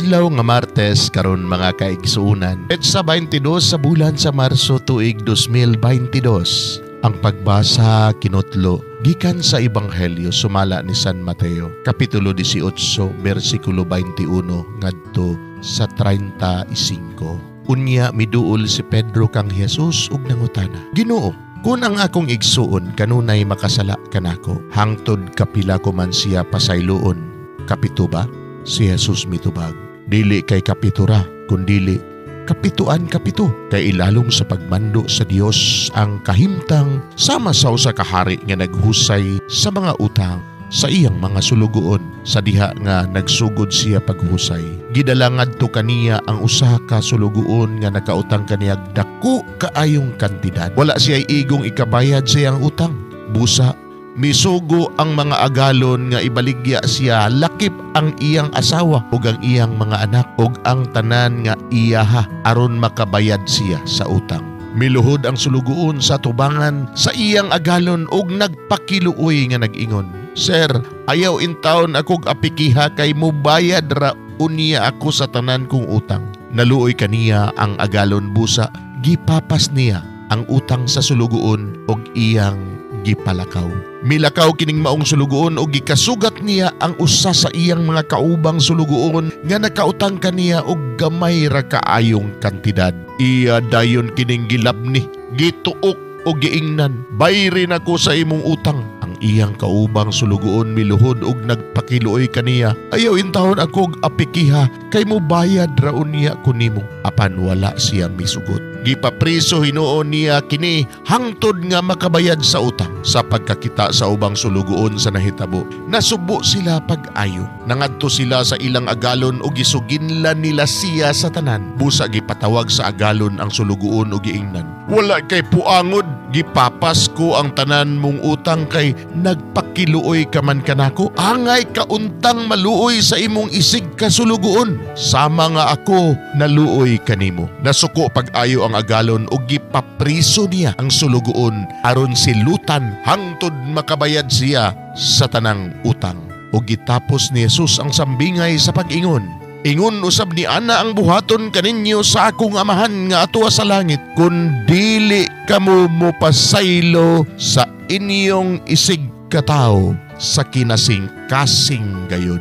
Adlaw nga Martes karon, mga kaigsuonan. Petsa 22 sa bulan sa Marso, tuig 2022. Ang pagbasa kinutlo gikan sa Ebanghelyo sumala ni San Mateo, kapitulo 18, bersikulo 21 ngadto sa 35. Unya miduol si Pedro kang Jesus ug nangutana, "Ginoo, kun ang akong igsuon kanunay makasala kanako, hangtod kapila ko man siya pasayloon? Kapito ba?" Si Jesus mitubag, "Dili kay kapito ra, kundili kapituan kapito. Kay ilalom sa pagmando sa Dios ang kahimtang sama sa usa ka hari nga naghusay sa mga utang sa iyang mga sulugoon. Sa diha nga nagsugod siya paghusay, gidala ngadto kaniya ang usa ka sulugoon nga nakautang kaniya dako kaayong kantidad. Wala siya igong ikabayad sa iyang utang. Busa misugo ang mga agalon nga ibaligya siya lakip ang iyang asawa ug ang iyang mga anak ug ang tanan nga iyaha aron makabayad siya sa utang. Miluhod ang sulugoon sa tubangan sa iyang agalon ug nagpakiluoy nga nag-ingon, 'Sir, ayaw intawon akog apikiha kay mubayad ra unya ako sa tanan kong utang.' Naluoy kaniya ang agalon, busa gipapas niya ang utang sa sulugoon ug iyang gipalakaw. Milakaw kining maong sulugoon og gikasugat niya ang usa sa iyang mga kaubang sulugoon nga nakautang kaniya og gamay ra kaayong kantidad. Iya dayon kining gilabni, gituok og giingnan, 'Bayri nako sa imong utang.' Ang iyang kaubang sulugoon miluhod og nagpakiluoy kaniya, 'Ayaw intawon ako og apikiha kay mobayad ra unya ko nimo.' Apan wala siya misugot. Gipapriso hinuon niya kini hangtod nga makabayad sa utang. Sa pagkakita sa ubang sulugoon sa nahitabo, nasubo sila pag-ayo. Nangadto sila sa ilang agalon ug gisuginlan nila siya sa tanan. Busa gipatawag sa agalon ang sulugoon ug giingnan, 'Wala kay puangod, gipapas ko ang tanan mong utang kay nagpakiluoy ka man kanako. Angay kauntang maluoy sa imong isig ka sulugoon sama nga ako naluoy kanimo.' Nasuko pag-ayo ang agalon ug gipapriso niya ang sulugoon aron silutan hangtod makabayad siya sa tanang utang." Ug gitapos ni Jesus ang sambingay sa pag-ingon, "Ingon usab ni ana ang buhaton kaninyo sa akong Amahan nga atuwa sa langit kun dili kamo mopasaylo sa inyong isig katawo sa kinasing-kasing gayud."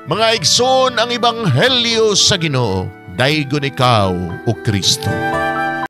Mga igsoon, ang Ebanghelyo sa Ginoo. Daygon ikaw, o Kristo.